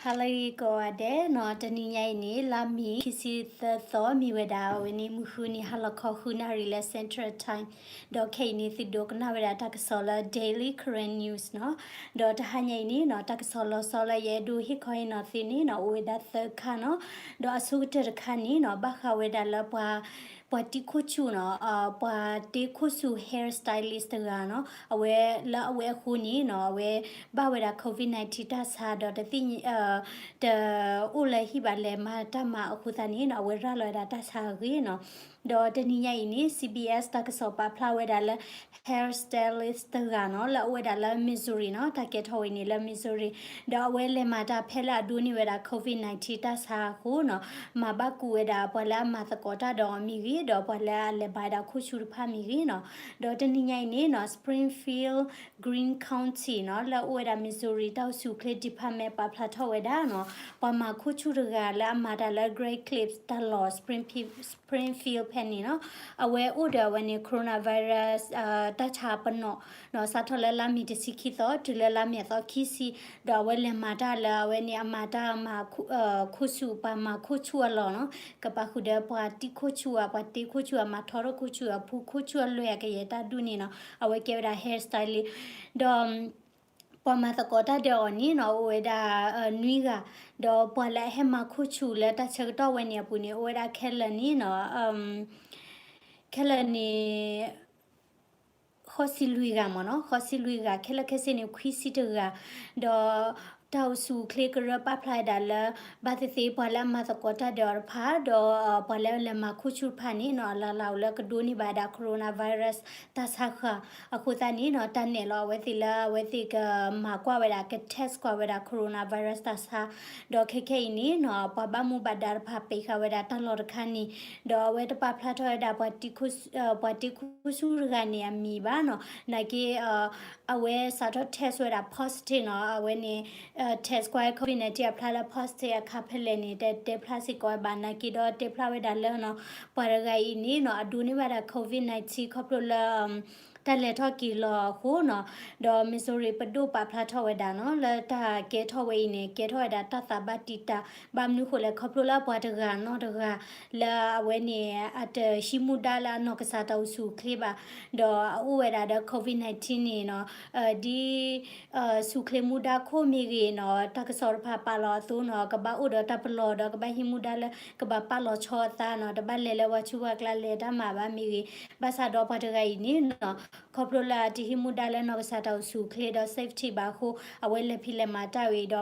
ဟါလၢအဂ့ၤကိးဂၤဒဲးနီၤ, တနံၤညါအံၤန့ၣ် လါမ့ၤ ခံဆံသၢသီ မ့ၢ်ဝဲဒၣ် အဝဲန့ၣ် မုၢ်ဃုနံၤ ဟါလီၤခီ ဃုနၣ်ရံၣ်လၢ Central Time, ဒီးခဲအံၤန့ၣ် သုဒိကနၣ်ဝဲဒၣ်တၢ်ကစီၣ်လၢ Daily Karen News နီၤ. ဒီးတဟါညါအံၤန့ၣ်နီၤ, တၢ်ကစီၣ်လီၤဆီလၢယအဲၣ်ဒိးဟ့ၣ်ခီဟ့ၣ်နီၤသုန့ၣ်နီၤ, အိၣ်ဝဲဒၣ်သၢခါနီၤ. ဒီးအဆိကတၢၢ်တခါန့ၣ်နီၤ, ဘၣ်ဃးဝဲဒၣ်လၢပှၤ ပှၤတံခိၣ်ဆူၣ်နီၤ, ပှၤတ့ခိၣ်ဆူၣ် hair stylist တဂၤနီၤ, အဝဲလၢအဝဲအဃိန့ၣ်နီၤ, အဝဲဘၣ်ဝဲဒၣ် COVID nineteen တၢ်ဆါ ဒီးတသ့ၣ် တအိၣ်လၢဟံၣ်ဘၣ်လဲၤမၤတၢ်မၤအဃိသတးန့ၣ်နီၤ, အဝဲရၤလီၤဝဲဒၣ်တၢ်ဆါအဂ့ၢ်နီၤ. ဒီးတနံၤညါအံၤန့ၣ် CBS တၢ်ကစီၣ်ပာ်ဖျါဝဲဒၣ်လၢ hair stylist တဂၤနီၤ, လၢအအိၣ်ဝဲဒၣ်လၢ Missouri နီၤ, တၢ်ကဲထီၣ်ဝဲန့ၣ်လၢ Missouri, ဒီးအဝဲလဲၤမၤတၢ်ဖဲလၢအဒိးန့ၢ်ဝဲဒၣ် COVID nineteen တၢ်ဆါအဃိနီၤ, မၤဘၣ်ကူးဝဲဒၣ်ပှၤလၢအမၤသကိးတၢ်ဒီးအီၤမ့ၢ်ဂ့ၤ, ဒီးပှၤလၢအလဲၤဘၣ်ဝဲဒၣ်ခိၣ်ဆူၣ်တဖၣ်မ့ၢ်ဂ့ၤနီၤ. ဒီးတနံၤညါအံၤန့ၣ်နီၤ, Springfield, Greene County နီၤ, လၢအအိၣ်ဝဲဒၣ် Missouri တၢ်အိၣ်ဆူၣ်အိၣ်ချ့ department ပာ်ဖျါထီၣ်ဝဲဒၣ်နီၤ, ပှၤမၤခိၣ်ဆူၣ်တဂၤလၢအမၤတၢ်လၢ Great Clips တၢ်လီၢ် Springfield ဖဲန့ၣ်နီၤ, အဝဲအိၣ်ဒီးအဝဲန့ၣ် coronavirus တၢ်ဆါပနီၣ်နီၤ, စးထီၣ်လၢလါမ့ၤတဆံခံသီ တုၤလၢလါမ့ၤအသီခံဆံ, ဒီးအဝဲလဲၤမၤတၢ်လၢအဝဲန့ၣ် အမၤတၢ်မၤ ခိၣ်ဆူၣ် ပှၤမၤခိၣ်ဆူၣ်အလီၢ်နီၤ, ကပာ်ဃုာ်ဒီးပှၤတံခိၣ်ဆူၣ်ဧါ, ပှၤတ့ခိၣ်ဆူၣ်ဧါ, မၤထီထီၣ်ခိၣ်ဆူၣ်ဧါ, ဖူခိၣ်ဆူၣ်အလွဲၢ်အကယဲၢ်တၢ်ဒူၣ်န့ၣ်နီၤ, အဝဲကဲဝဲဒၣ် hair stylist ဒီး ပှၤမၤသကိးတၢ်ဒီးအီၤန့ၣ်နီၤ, အိၣ်ဝဲဒၣ် နွံဂၤ, ဒီးပှၤလၢအဟဲမၤခိၣ်ဆူၣ်လၢတၢ်ဆၢကတီၢ်ဝဲန့ၣ်အပူၤန့ၣ် အိၣ်ဝဲဒၣ်ခဲလၢာ်န့ၣ်နီၤ, ခဲလၢာ်န့ၣ် ဃိးဆံလွံၢ်ဂၤမ့ၢ်နီၤ, ဃိးဆံလွံၢ်ဂၤ, ခဲလၢာ်ခဲဆ့န့ၣ် ခွံဆံတဂၤ, ဒီးတၢ်အိၣ်ဆူၣ်အိၣ်ချ့ကရၢပာ်ဖျါဝဲဒၣ်လၢ ဘၣ်သ့ၣ်သ့ၣ်ပှၤလၢအမၤသကိးတၢ်ဒီးအီၤတဖၣ်, ဒီးပှၤလၢအလဲၤမၤခိၣ်ဆူၣ်တဖၣ်န့ၣ်နီၤ, အလၢ်လၢ်အိၣ်လၢကဒိးန့ၢ်ဘၣ်ဝဲဒၣ် coronavirus တၢ်ဆါဃၢ်, အဃိသတးန့ၣ်နီၤ, တၢ်နဲၣ်လီၤအဝဲသ့ၣ်လၢအဝဲသ့ၣ်ကမၤကွၢ်ဝဲဒၣ် က test ကွၢ်ဝဲဒၣ် coronavirus တၢ်ဆါ, ဒီးခဲခဲအံၤန့ၣ်နီၤ, ပှၤဘၣ်မူဘၣ်ဒါတဖၣ်ပံးဃာ်ဝဲဒၣ်တၢ်လီၢ်တခါန့ၣ်, ဒီးအဝဲတပာ်ဖျါထီၣ်ဝဲဒၣ် ပှၤတ့ခိၣ်ဆူၣ်တဂၤန့ၣ်အမံၤဘၣ်နီၤ, နာ်က့ အဝဲစးထီၣ် test ဝဲဒၣ် positive နီၤ, အဝဲန့ၣ် test ကွၢ် COVID nineteen အဖျါလၢ positive အခါဖဲလဲၣ်န့ၣ် တတဲဖျါစ့ၢ်ကီးဘၣ်, နာ်က့ဒီးတဲဖျါဝဲဒၣ်လၢနီၤ, ပှၤတဂၤအံၤန့ၣ်နီၤ, အဒိးန့ၢ်ဘၣ်ဒၣ် COVID nineteen ခီဖျိလၢ တၢ်လဲၤထီၣ်က့ၤလီၤအဃိနီၤ, ဒီး Missouri ပဒိၣ်ပာ်ဖျါထီၣ်ဝဲဒၣ်နီၤ, လၢတၢ်ကဲထီၣ်ဝဲအံၤန့ၣ် ကဲထီၣ်ဝဲဒၣ်တၢ်သးဘၣ်တံာ်တာ်, ဘၣ်မနုၤဃိလဲၣ်, ခီဖျိလၢပှၤတဂၤနီတဂၤ လၢအဝဲန့ၣ် အတဟံးမူဒါလၢအနီၢ်ကစၢ်တၢ်အိၣ်ဆူၣ်အိၣ်ချ့ဘၣ်, ဒီးအအိၣ်ဝဲဒၣ်ဒီး COVID nineteen န့ၣ်နီၤ, ဒ် ဆူၣ်ချ့မူဒါခိၣ်မ့ၢ်ဂ့ၤနီၤ, တၢ်ကစီၣ်တဖၣ်ပာ်လီၤအသိးနီၤ, ကဘၣ်အိၣ်ဒီးတၢ်ပလီၢ်ဒီးကဘၣ်ဟံးမူဒါလၢ ကဘၣ်ပာ်လီၤဆီအသးနီၤ, တဘၣ်လဲၤလၢပှၤဆူးပှၤကျါလဲၤတၢ်မၤဘၣ်မ့ၢ်ဂ့ၤ, ဘၣ်ဆၣ်ဒီးပှၤတဂၤအံၤန့ၣ်နီၤ, ခီဖျိလၢအတဟံးမူဒါလၢနီၢ်ကစၢ်တၢ်အိၣ်ဆူၣ်အိၣ်ချ့ဒီး safety ဘၣ်အဃိ, အဝဲလဲၤဖံးလဲၤမၤတၢ်ဝဲအံၤဒီး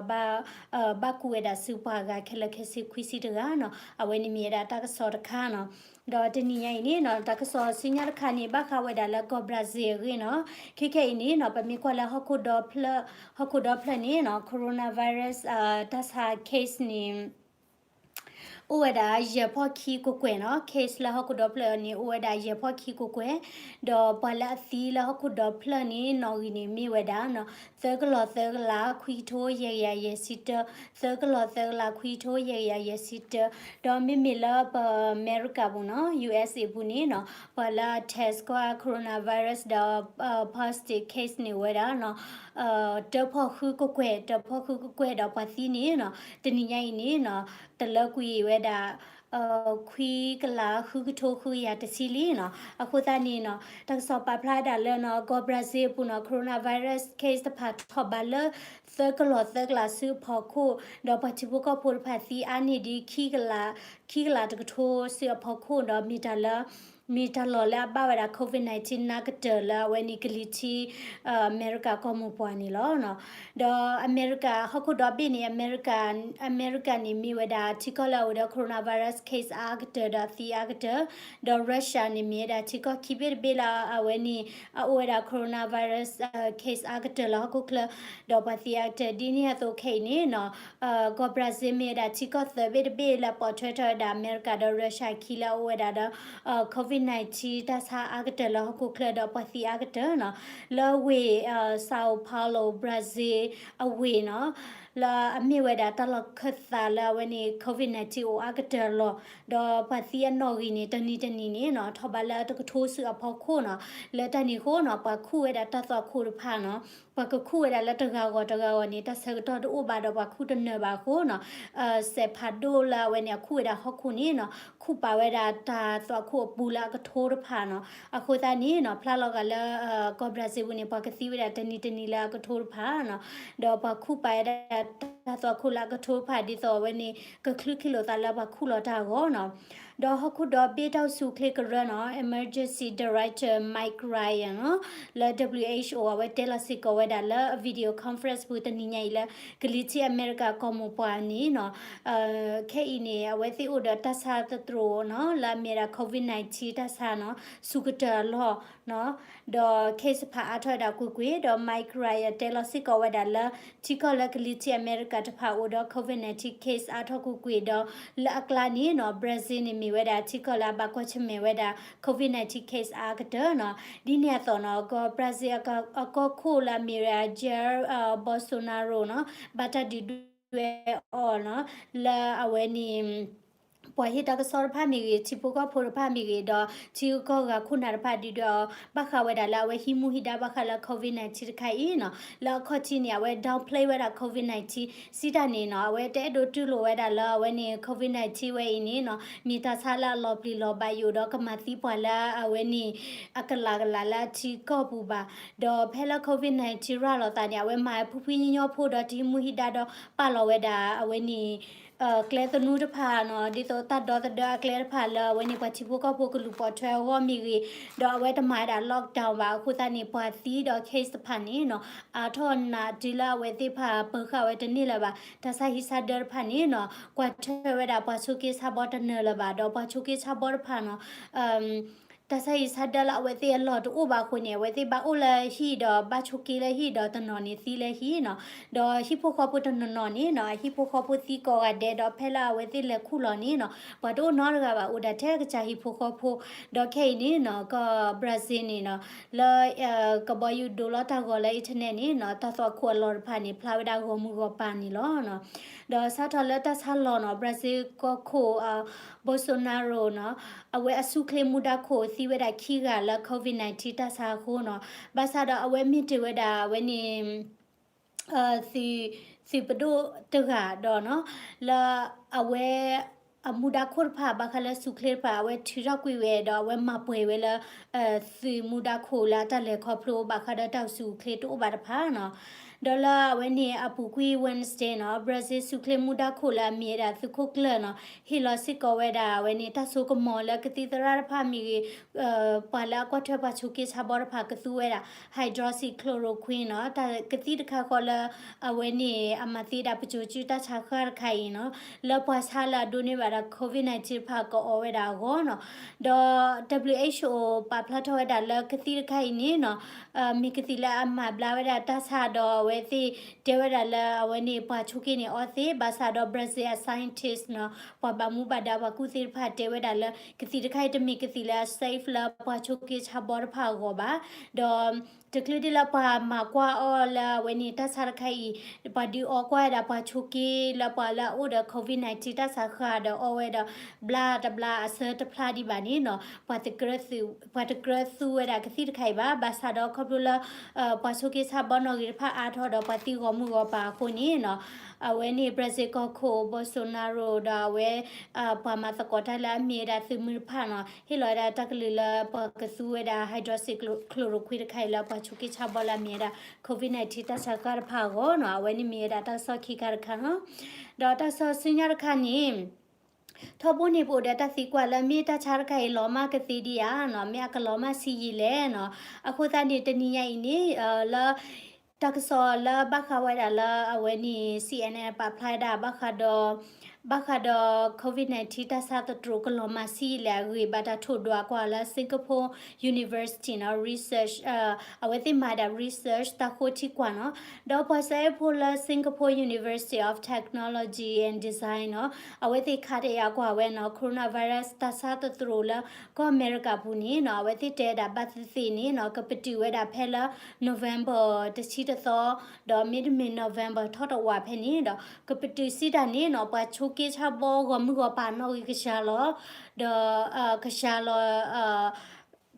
ဘၣ်ကူးဝဲဒၣ်ဆူပှၤဂၤခဲလၢာ်ခဲဆ့ခွံဆံတဂၤနီၤ, အဝဲန့ၣ်မ့ၢ်ဝဲဒၣ်တၢ်ကစီၣ်တခါနီၤ. ဒီးတနံၤညါအံၤန့ၣ်နီၤ, တၢ်ကစီၣ်ဆူညါတခါန့ၣ် ဘၣ်ဃးဝဲဒၣ်လၢကီၢ် Brazil အဂ့ၢ်နီၤ. ခဲခဲအံၤန့ၣ်နီၤ, ပမ့ၢ်ကွၢ်လၢဟီၣ်ခိၣ်ဒီဖျၢၣ်, ဟီၣ်ခိၣ်ဒီဖျၢၣ်န့ၣ်နီၤ, coronavirus တၢ်ဆါ case န့ၣ် အိၣ်ဝဲဒၣ်ယဲၢ်ဖီၣ်ခံကကွဲၢ်နီၤ, case လၢဟီၣ်ခိၣ်ဒီဖျၢၣ်န့ၣ် အိၣ်ဝဲဒၣ်ယဲၢ်ဖီၣ်ခံကကွဲၢ်, ဒီးပှၤလၢအသံလၢဟီၣ်ခိၣ်ဒီဖျၢၣ်န့ၣ် နီၣ်ဂံၢ်န့ၣ်မ့ၢ်ဝဲဒၣ်နီၤ, သၢကလီၤသၢကလး ခွံကထိယဲၢ်ကယၤယဲၢ်ဆံတၢ, သၢကလီၤသၢကလး ခွံကထိယဲၢ်ကယၤယဲၢ်ဆံတၢ, ဒီးမ့မ့ၢ်လၢပ America ပူၤနီၤ, USA ပူၤန့ၣ်နီၤ, ပှၤလၢအ test ကွၢ် coronavirus ဒီး positive case န့ၣ်ဝဲဒၣ်နီၤ, တၢဖီၣ်ဃုကကွဲၢ်, တၢဖီၣ်ဃုကကွဲၢ်ဒီးပှၤသံန့ၣ်နီၤ, တနံၤညါအံၤန့ၣ်နီၤ, တလၢကွံာ်ဝဲဒၣ် ခွံကလးဃုကထိဃုကယၤတဆံလံနီၤ. အဃိသတးန့ၣ်နီၤ, တၢ်ကစီၣ်ပာ်ဖျါဒၣ်လၢနီၤ, ကီၢ် Brazil ပူၤနီၤ, coronavirus case တဖၣ်ထီၣ်ဘးလၢ သၢကလီၤသၢကလးဆူအဖီခိၣ်, ဒီးပှၤထံဖိကီၢ်ဖိတဖၣ်သံအါန့ၢ်ဒံး ခံကလး, ခံကလးတကထိဆူအဖီခိၣ်ဒီး မ့ၢ်တၢ်လၢ မ့ၢ်တၢ်လီၢ်လၢအဘၣ်ဝဲဒၣ် COVID nineteen နါကတၢၢ်လၢအဝဲန့ၣ်ကလံၤထံး America ကီၢ်မိၢ်ပှၢ်န့ၣ်လီၤ. ဒီး America ဟီၣ်ခိၣ်ဒီဘ့ၣ်န့ၣ် America, America န့ၣ်မ့ၢ်ဝဲဒၣ်ထံကီၢ်လၢအအိၣ်ဒီး coronavirus case အါကတၢၢ်ဒီးအသံအါကတၢၢ်, ဒီး Russia န့ၣ်မ့ၢ်ဝဲဒၣ်ထံကီၢ်ခံဘ့ၣ်တဘ့ၣ်လၢအဝဲန့ၣ် အအိၣ်ဝဲဒၣ် coronavirus case အါကတၢၢ်လၢဟီၣ်ခိၣ်ချၢ ဒီးပှၤသံအါကတၢၢ် ဒ်န့ၣ်အသိးခဲအံၤန့ၣ်နီၤ, ကီၢ် Brazil မ့ၢ်ဝဲဒၣ်ထံကီၢ်သၢဘ့ၣ်တဘ့ၣ်လၢပိာ်ထွဲထီၣ်ဝဲဒၣ် America ဒီး Russia ခံလၢအအိၣ်ဝဲဒၣ်ဒီး COVID nineteen တၢ်ဆါအါကတၢၢ်လၢဟီၣ်ခိၣ်ချၢဒီးပှၤသံအါကတၢၢ်နီၤ, လၢဝ့ၢ် Sao Paulo Brazil အဝ့ၢ်နီၤ, လၢအမ့ၢ်ဝဲဒၣ်တၢ်လီၢ်ခၢၣ်သးလၢအဝဲန့ၣ် COVID nineteen အိၣ်အါကတၢၢ်လီၤ. ဒီးပှၤသံအနီၣ်ဂံၢ်န့ၣ် တနံၤတနံၤန့ၣ်နီၤ ထီၣ်ဘးလၢတကထိစုအဖီခိၣ်နီၤ. လၢတၢ်န့ၣ်အဃိနီၤ ပှၤခူၣ်ဝဲဒၣ်တၢ်သွၣ်ခိၣ်တဖၣ်နီၤ ပှၤကခူၣ်ဝဲဒၣ်လၢတဂၤဂီၢ်တဂၤဂီၢ်န့ၣ် တၢ်ဆၢကတီၢ်တအိၣ်ဘၣ်ဒီးပှၤခူၣ်တနၢၤဘၣ်အဃိနီၤ စဲးဖးဒိၣ်လၢအဝဲန့ၣ်အခူၣ်ဝဲဒၣ်ဟီၣ်ခိၣ်န့ၣ်နီၤ ခူၣ်ပာ်ဝဲဒၣ်တၢ်သွၣ်ခိၣ်အပူၤလၢအကထိတဖၣ်နီၤ. အဃိသတးန့ၣ်နီၤ ဖျါလီၤဂာ်လၢ ကီၢ်ဘြၣ်စံးပူၤန့ၣ် ပှၤကသံဝဲဒၣ်တနံၤတနံၤလၢအကထိတဖၣ်နီၤ. ဒီးပှၤခူၣ်ပာ်ဝဲဒၣ်တၢ်သွၣ်ခိၣ်လၢအကထိတဖၣ် ဒ်သိးအဝဲန့ၣ် ကချုးက့လိာ်သးလၢပှၤခူၣ်လီၤတၢ်အဂီၢ်နီၤ. ဒီးဟီၣ်ခိၣ်ဒီဘ့ၣ်တၢ်အိၣ်ဆူၣ်အိၣ်ချ့ကရၢနီၤ Emergency Director Mike Ryan နီၤ လၢ WHO အဝဲတဲလီၤစ့ၢ်ကီးဝဲဒၣ်လၢ video conference ပူၤတနံၤညါအံၤလၢ ကလံၤထံးအမဲရကၤကီၢ်မိၢ်ပှၢ်န့ၣ်နီၤ ခဲအံၤန့ၣ် အဝဲသ့ၣ်အိၣ်ဒီးတၢ်ဆါသတြိာ်နီၤ လၢအမ့ၢ်ဝဲဒၣ် COVID nineteen တၢ်ဆါနီၤ ဆူၣ်ကတၢၢ်အလီၢ်နီၤ ဒီး case တဖၣ်အါထီၣ်ဝဲဒၣ်ကွ့ၢ်ကွ့ၢ် ဒီး Mike Ryan တဲလီၤစ့ၢ်ကီးဝဲဒၣ်လၢ ထံကီၢ်လၢကလံၤထံးအမဲရကၤတဖၣ်အိၣ်ဒီး COVID nineteen case အါထီၣ်ကွ့ၢ်ကွ့ၢ်ဒီး လၢအကျါန့ၣ်နီၤ Brazil န့ၣ်မ့ၢ်ဝဲဒၣ်ထံကီၢ်လၢအဘၣ်ကွၢ်ဆၢၣ်မဲာ်ဝဲဒၣ် COVID nineteen case အါကတၢၢ်နီၤ. ဒ်န့ၣ်အသိးနီၤ ကီၢ် Brazil အကီၢ်ခိၣ်လၢအမ့ၢ်ဝဲဒၣ် Jair Bolsonaro နီၤ ဘၣ်တၢ်ဒုးဒွဲၣ်အီၤနီၤ လၢအဝဲန့ၣ် ပှၤဟ့ၣ်တၢ်ကစီၣ်တဖၣ်မ့ၢ်ဂ့ၤ ထံဖိကီၢ်ဖိတဖၣ်မ့ၢ်ဂ့ၤ ဒီးထံဂုၤကီၢ်ဂၤခိၣ်နၢ်တဖၣ်ဒုးဒွဲၣ်အီၤ ဘၣ်ဃးဝဲဒၣ်လၢအဝဲဟံးမူဟံးဒါဘၣ်ဃးလၢ COVID nineteen တခါအံၤနီၤ လၢအခီၣ်ထံးန့ၣ် အဝဲ downplay ဝဲဒၣ် COVID nineteen စံးတၢ်န့ၣ်နီၤ အဝဲတအဲၣ်ဒိးတူၢ်လိာ်ဝဲဒၣ်လၢအဝဲန့ၣ် COVID nineteen ဝဲအံၤန့ၣ်နီၤ မ့ၢ်တၢ်ဆါလၢအလီၤပျံၤလီၤဘၣ်ယိၣ်ဒီးကမၤသံပှၤလၢအဝဲန့ၣ် အကလးကလးလၢထံကီၢ်ပူၤဘၣ်. ဒီးဖဲလၢ COVID nineteen ရၤလီၤသးန့ၣ် အဝဲမၤဖှံဖှံညီညီဖိဒီးတဟံးမူဟံးဒါဒီးပာ်လီၤဝဲဒၣ်အဝဲန့ၣ် ကျဲသနူတဖၣ်နီၤ ဒ်သိးတၢ်ဒီသဒၢအကျဲတဖၣ်လၢအဝဲန့ၣ် ပှၤထံဖိကီၢ်ဖိကလူၤပိာ်ထွဲအဂီၢ်မ့ၢ်ဂ့ၤ, ဒီးအဝဲတမၤဝဲဒၣ် lockdown ဘၣ်. အဃိသတးန့ၣ် ပှၤသံဒီး case တဖၣ်န့ၣ်နီၤ အါထီၣ်နးတုၤလၢအဝဲသ့ၣ်တဖၣ်ပၢၤဃာ်ဝဲတန့ၢ်လၢၤဘၣ်. တၢ်ဆါဟံးဆါဒၢတဖၣ်န့ၣ်နီၤ ကွၢ်ထွဲဝဲဒၣ်ပှၤဆိးက့ဆါဘီတနၢၤလၢၤဘၣ်, ဒီးပှၤဆိးက့ဆါဘီတဖၣ်နီၤ တၢ်ဆါဟံးဆါဒၢလၢအဝဲသ့ၣ်အလီၢ်တအိၣ်ဘၣ်အဃိန့ၣ် အဝဲသ့ၣ်ဘၣ်အိၣ်လၢဟံၣ်ဒီးဘၣ်ဆိးက့လၢဟံၣ်ဒီးတနီၤန့ၣ်သံလၢဟံၣ်နီၤ. ဒီးဟံၣ်ဖိဃီဖိတနီၤနီၤန့ၣ်နီၤ အဟံၣ်ဖိဃီဖိသံကိးဂၤဒဲး ဒီးဖဲလၢအဝဲသ့ၣ်လဲၤခူၣ်လီၤန့ၣ်နီၤ ပှၤတအိၣ်နီတဂၤဘၣ် အိၣ်ဒၣ်ထဲကစၢ်ဟံၣ်ဖိဃီဖိ. ဒီးခဲအံၤန့ၣ်နီၤ ကီၢ် Brazil န့ၣ်နီၤ လၢ ကဘီယူၤဒိးလီၤတၢ်ဂီၤလၢ internet န့ၣ်နီၤ တၢ်သွၣ်ခိၣ်အလီၢ်တဖၣ်န့ၣ် ဖျါဝဲဒၣ်ဂီၤမုၢ်ဂီၤပၤန့ၣ်လီၤ. ဒီးစးထီၣ်လၢတၢ်ဆါလီၤနီၤ Brazil ကီၢ်ခိၣ် Bolsonaro နီၤ အဝဲအစူၢ်ချ့မူဒါခိၣ်သံဝဲဒၣ်ခံဂၤလၢ COVID nineteen တၢ်ဆါအဃိနီၤ ဘၣ်ဆၣ်ဒီးအဝဲမ့ၢ်တ့ၢ်ဝဲဒၣ်အဝဲန့ၣ် သုးပဒိၣ်တဂၤဒီးနီၤ လၢအဝဲ အမူဒါခိၣ်တဖၣ် ဘၣ်ဃးလၢစူၢ်ချ့တဖၣ် အဝဲထုးထီၣ်ကွံာ်ဝဲ ဒီးအဝဲမၤပှဲၤဝဲလၢ သုးမူဒါခိၣ်လၢအတၢ်လဲၤခီဖျိ ဘၣ်ဃးဒီးတၢ်အိၣ်ဆူၣ်အိၣ်ချ့တအိၣ်ဘၣ်တဖၣ်နီၤ. ဒီးလၢအဝဲန့ၣ်အပူၤကွံာ် Wednesday နီၤ Brazil စူၢ်ချ့မူဒါခိၣ်လၢအမ့ၢ်ဝဲဒၣ်သုးခိၣ်ကျၢၢ်နီၤ ဟ့ၣ်လီၤစ့ၢ်ကီးဝဲဒၣ်အဝဲန့ၣ် တၢ်စိကမီၤလၢကသံၣ်သရၣ်တဖၣ်မ့ၢ်ဂ့ၤ ပှၤလၢအကွၢ်ထွဲပှၤဆိးက့ဆါဘီတဖၣ်ကသူဝဲဒၣ် hydroxychloroquine နီၤ တၢ်ကသံၣ်တခါဃီလၢ အဝဲန့ၣ် အမၤသံဒၣ်ပစိၤစုတၢ်ဆါဃၢ်တခါအံၤနီၤ လၢပှၤဆါလၢအဒိးန့ၢ်ဘၣ်ဒီး COVID nineteen တဖၣ်ကအီဝဲဒၣ်အဂီၢ်နီၤ. ဒီး WHO ပာ်ဖျါထီၣ်ဝဲဒၣ်လၢကသံၣ်တခါအံၤန့ၣ်နီၤ မ့ၢ်ကသံၣ်လၢအမၤဘျါဝဲဒၣ်တၢ်ဆါဒီးအဝဲသ့ၣ်တဲဝဲဒၣ်လၢအဝဲန့ၣ် ပှၤဆိးက့န့ၣ်အီသ့ ဘၣ်ဆၣ်ဒီး Brazil အ scientist နီၤ ပှၤဘၣ်မူဘၣ်ဒါပှၤကူၣ်သ့တဖၣ်တဲဝဲဒၣ်လၢ ကသံၣ်တခါအံၤတမ့ၢ်ကသံၣ်လၢအ safe လၢပှၤဆိးက့ဆါဘီတဖၣ်အဂီၢ်ဘၣ်. ဒီး တချုးဒ်လၢပှၤမၤကွၢ်အီၤလၢအဝဲန့ၣ်တၢ်ဆါတခါအံၤ ပှၤဒုးအီကွၢ်ဝဲဒၣ်ပှၤဆိးက့လၢပှၤလၢအအိၣ်ဒီး COVID nineteen တၢ်ဆါဃၢ်ဒီးအီဝဲဒီး ဘျါတဘျါအဆၢတဖျါဒံးဘၣ်န့ၣ်နီၤ ပှၤတကြၢးသူဝဲဒၣ်ကသံၣ်တခါအံၤဘၣ်. ဘၣ်ဆၣ်ဒီးခီဖျိလၢ ပှၤဆိးက့ဆါဘီနီၣ်ဂံၢ်တဖၣ်အါထီၣ်ဒီး ပှၤသံဂီၤမုၢ်ဂီၤပၤအဃိန့ၣ်နီၤ အဝဲန့ၣ် Brazil ကီၢ်ခိၣ် Bolsonaro ဒီးအဝဲ ပှၤမၤသကိးတၢ်လၢအမ့ၢ်ဝဲဒၣ်သုးမုၢ်တဖၣ်နီၤ ဟ့ၣ်လီၤဝဲဒၣ်တၢ်ကလုၢ်လၢပှၤကသူဝဲဒၣ် hydroxychloroquine တခါအံၤလၢပှၤဆိးက့ဆါဘီလၢအမ့ၢ်ဝဲဒၣ် COVID nineteen တၢ်ဆါဃၢ်တဖၣ်အဂီၢ်နီၤ အဝဲန့ၣ်မ့ၢ်ဝဲဒၣ်တၢ်ကစီၣ်ခံခါတခါနီၤ. ဒီးတၢ်ကစီၣ်ဆူညါတခါန့ၣ် ထီဘိန့ၣ်ပအိၣ်ဒီးတၢ်သံကွၢ်လၢမ့ၢ်တၢ်ဆါတခါအံၤလီၤမၢ်ကသ့ဒံးဧါနီၤ မ့ၢ်အကလီၤမၢ်ဆံးယံာ်လဲၣ်နီၤ. အဃိသတးန့ၣ် တနံၤညါအံၤန့ၣ် လၢ တၢ်ကစီၣ်လၢဘၣ်ဃးဝဲဒၣ်လၢအဝဲန့ၣ် CNN ပာ်ဖျါဝဲဒၣ်ဘၣ်ဃးဒီး ဘၣ်ဃးဒီး COVID nineteen တၢ်ဆါသတြိာ်ကလီၤမၢ်ဆံးအံၤလဲၣ်အဂ့ၢ် ဘၣ်တၢ်ထိၣ်ဒွးကွၢ်လၢ Singapore University နီၤ research အဝဲသ့ၣ်မၤဒၣ် research တၢ်ဃိထံကွၢ်နီၤ, ဒီးပှၤစဲအ့ၣ်ဖိလၢ Singapore University of Technology and Design နီၤ အဝဲသ့ၣ်ခးတယာ်ကွၢ်ဝဲနီၤ coronavirus တၢ်ဆါသတြိာ်လၢ ကီၢ်အမဲရကၤပူၤန့ၣ်နီၤ အဝဲသ့ၣ်တဲဒၣ်ဘၣ်သ့ၣ်သ့ၣ်န့ၣ်နီၤ ကပတုာ်ဝဲဒၣ်ဖဲလၢ November တဆံတသီ ဒီးမ့တမ့ၢ် November ထီၣ်တဝးဖဲန့ၣ်ဒီး ကပတုာ်စံးတၢ်န့ၣ်နီၤ ပှၤဆိးက့ဆါဘီဂီၢ်မုၢ်ဂီၢ်ပၤနီၣ်ဂံၢ်ကစှၤလီၤ ဒီး ကစှၤလီၤ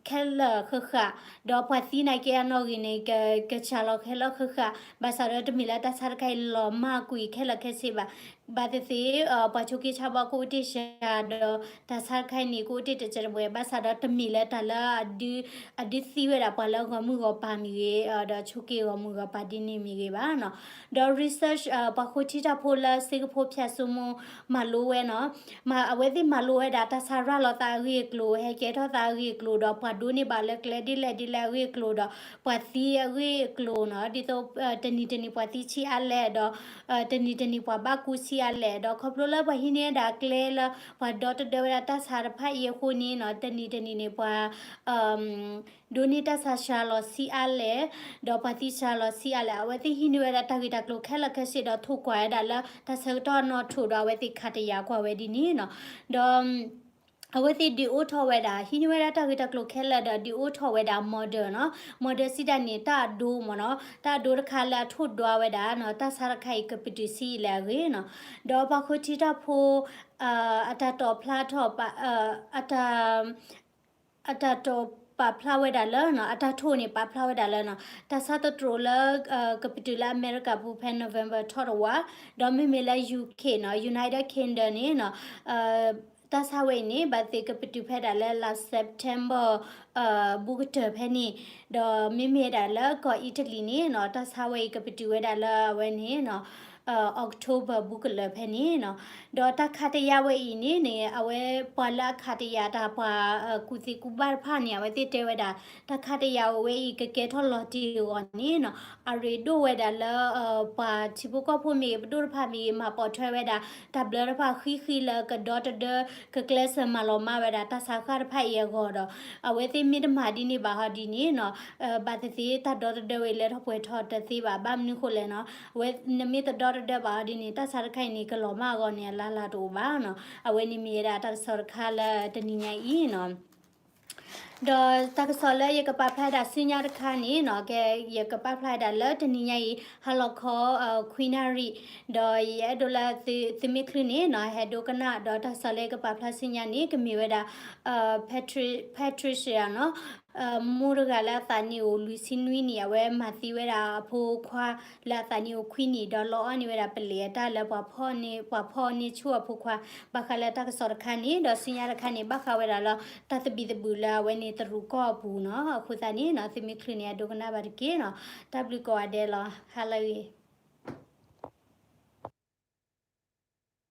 ခဲလၢာ်ဃၣ်ဃၣ်, ဒီးပှၤသံနာ်က့အနီၣ်ဂံၢ်န့ၣ် ကစှၤလီၤခဲလၢာ်ဃၣ်ဃၣ်, ဘၣ်ဆၣ်ဒီးတမ့ၢ်လၢတၢ်ဆါတခါအံၤလီၤမၢ်ကွံာ်ခဲလၢာ်ခဲဆ့ဘၣ်. ဘၣ်သ့ၣ်သ့ၣ် ပှၤဆိးက့ဆါဘီကအိၣ်တ့ၢ်စှၤဒီး တၢ်ဆါတခါအံၤန့ၣ် ကအိၣ်တ့ၢ်တစဲးတမှဲၤ, ဘၣ်ဆၣ်ဒီးတမ့ၢ်လၢတၢ်လၢ အဒုးသံဝဲဒၣ်ပှၤလၢဂီၢ်မုၢ်ဂီၢ်ပၤမ့ၢ်ဂ့ၤ, ဒီးဆိးက့ဂီၢ်မုၢ်ဂီၢ်ပၤဒ်န့ၣ်မ့ၢ်ဂ့ၤဘၣ်နီၤ. ဒီး research ပှၤဃိထံတၢ်ဖိလၢ Singapore ဖၠၣ်စိမိၤ မၤလိဝဲနီၤ, အဝဲသ့ၣ်မၤလိဝဲဒၣ် တၢ်ဆါရၤလီၤသးအဂ့ၢ်အကျိၤ, ဟဲကဲထီၣ်သးအဂ့ၢ်အကျိၤဒီး ပှၤဒိးန့ၢ်ဘၣ်လၢကျဲဒ်လဲၣ်ဒ်လဲၣ်အဂ့ၢ်အကျိၤဒီး ပှၤသံအဂ့ၢ်အကျိၤနီၤ, ဒ်သိး တနံၤတနံၤပှၤသံဆံးအါလဲၣ်ဒီး တနံၤတနံၤပှၤဘၣ်ကူဆံးအါလဲၣ်, ဒီးခီဖျိလၢပှၤဟံးန့ၢ်ဝဲဒၣ်ကျဲလၢ ပှၤဒီတဒၢဝဲဒၣ်တၢ်ဆါတဖၣ်အံၤအဃိန့ၣ်နီၤ, တနံၤတနံၤန့ၣ် ပှၤ ဒိးန့ၢ်တၢ်ဆါစှၤလီၤဆံးအါလဲၣ်, ဒီးပှၤသံစှၤလီၤဆံးအါလဲၣ်, အဝဲသ့ၣ်ဟံးန့ၢ်ဝဲဒၣ်တၢ်ဂ့ၢ်တၢ်ကျိၤခဲလၢာ်ခဲဆ့ဒီး ထိၣ်ကွၢ်ဝဲဒၣ်လၢတၢ်ဆၢကတီၢ်အနီၣ်ထိၣ်ဒီး အဝဲသ့ၣ်ခးတယာ်ကွၢ်ဝဲဒ်န့ၣ်နီၤ. ဒီး အဝဲသ့ၣ်ဒုးအိၣ်ထီၣ်ဝဲဒၣ် ဟံးန့ၢ်ဝဲဒၣ်တၢ်ဂ့ၢ်တၢ်ကျိၤခဲလၢာ်ဒီး ဒုးအိၣ်ထီၣ်ဝဲဒၣ် model နီၤ, model စံးတၢ်န့ၣ် တၢ်အဒိမ့ၢ်နီၤ, တၢ်အဒိတခါလၢအထိၣ်ဒွးဝဲဒၣ်နီၤ, တၢ်ဆါတခါအံၤကပတုာ်ဆံးအံၤလဲၣ်အဂ့ၢ်နီၤ. ဒီးပှၤဃိထံတၢ်ဖိ အတၢ်တိာ်ဖျါထီၣ် အတၢ် အတၢ်တိာ်ပာ်ဖျါဝဲဒၣ်လၢနီၤ, အတၢ်ထိၣ်န့ၣ်ပာ်ဖျါဝဲဒၣ်လၢနီၤ, တၢ်ဆါသတြိာ်လၢ ကပတုာ်လၢအမဲရကၤပူၤဖဲ November ထီၣ်တဝး, ဒီးမ့မ့ၢ်လၢ UK နီၤ, United Kingdom န့ၣ်နီၤ, တၢ်ဆါဝဲအံၤန့ၣ် ဘၣ်သ့ၣ်ကပတုာ်ဖဲဒၣ်လၢလါ September ဘူးကတၢၢ်ဖဲန့ၣ်, ဒီးမ့မ့ၢ်ဒၣ်လၢကီၢ်အံၣ်တလံၤန့ၣ်နီၤ, တၢ်ဆါဝဲအံၤကပတုာ်ဝဲဒၣ်လၢအဝဲန့ၣ်နီၤ October ဘူးကလၢာ်ဖဲန့ၣ်နီၤ. ဒီးတၢ်ခးတယာ်ဝဲအံၤန့ၣ်န့ၣ် အဝဲပှၤလၢအခးတယာ်တၢ် ပှၤကူၣ်သ့ကူၣ်ဘၣ်တဖၣ်န့ၣ် အဝဲသ့ၣ်တဲဝဲဒၣ် တၢ်ခးတယာ်ဝဲအံၤကကဲထီၣ်လီၤတံၢ်အဂီၢ်န့ၣ်နီၤ, အရ့ဒိၣ်ဝဲဒၣ်လၢ ပှၤထံဖိကီၢ်ဖိမ့ၢ်ဂ့ၤ ပဒိၣ်တဖၣ်မ့ၢ်ဂ့ၤ မၤပိာ်ထွဲဝဲဒၣ် တၢ်ဘျၢတဖၣ်ဃံဃံလၢကဒီတဒၢ ကကျဲးစၢးမၤလီၤမၢ်ဝဲဒၣ် တၢ်ဆါဃၣ်တဖၣ်အံၤအဂီၢ်ဒီး အဝဲသ့ၣ်မ့ၢ်တမၤဒ်န့ၣ်ဘၣ်ဟီဒ်န့ၣ်နီၤ, ဘၣ်သ့ၣ်သ့ၣ် တၢ်ဒီတဒၢဝဲအံၤလဲၤထီၣ်ပှဲၤထီၣ်တသ့ဘၣ်. ဘၣ်မနုၤဃိလဲၣ်နီၤ, အဝဲနမ့ၢ်တဒီတဒၢဘၣ်ဟီဒ်န့ၣ် တၢ်ဆါတခါအံၤန့ၣ် ကလီၤမၢ်အဂီၢ်န့ၣ် အလၢ်လၢ်တအိၣ်ဘၣ်နီၤ. အဝဲန့ၣ်မ့ၢ်ဝဲဒၣ်တၢ်ကစီၣ်တခါလၢတနံၤညါအံၤနီၤ. ဒီးတၢ်ကစီၣ်လၢယကပာ်ဖျါဒၣ်ဆူညါတခါန့ၣ်နီၤ, ကဲ ယကပာ်ဖျါဒၣ်လၢတနံၤညါအံၤ ဟါလီၤခီ ခွံနၣ်ရံၣ်, ဒီးယအဲၣ်ဒိးလၢသုမ့ၢ်ချုးန့ၣ်နီၤ ဟဲဒိကနၣ်, ဒီးတၢ်ကစီၣ်လၢယကပာ်ဖျါဆူညါန့ၣ် ကမ့ၢ်ဝဲဒၣ် Patricia နီၤ, မိၢ်တဂၤလၢအသးနံၣ်အိၣ်လွံၢ်ဆံနွံနံၣ် အဝဲမၤသံဝဲဒၣ်အဖိခွါလၢအသးနံၣ်အိၣ်ခွံနံၣ် ဒီးလီအီၣ်န့ၢ်ဝဲဒၣ်ပလံးအတၢ်လၢပှၤဖီၣ်န့ၢ်ဆူၣ်အဖိခွါ, ဘၣ်ဃးလၢတၢ်ကစီၣ်တခါန့ၣ်, ဒီးဆူညါတခါန့ၣ် ဘၣ်ဃးဝဲဒၣ်လၢ တၢ်သဘံၣ်သဘုၣ်လၢအဝဲန့ၣ်တရူးကီၢ်အပူၤနီၤ, အဃိသတးန့ၣ်နီၤ သုမ့ၢ်ချုးန့ၣ် အဒိကနၣ်ဘၣ်တက့ၢ်နီၤ, တၢ်ဘျုးကိးဂၤဒဲးလီၤ, ဟါလၢဂ့ၤ.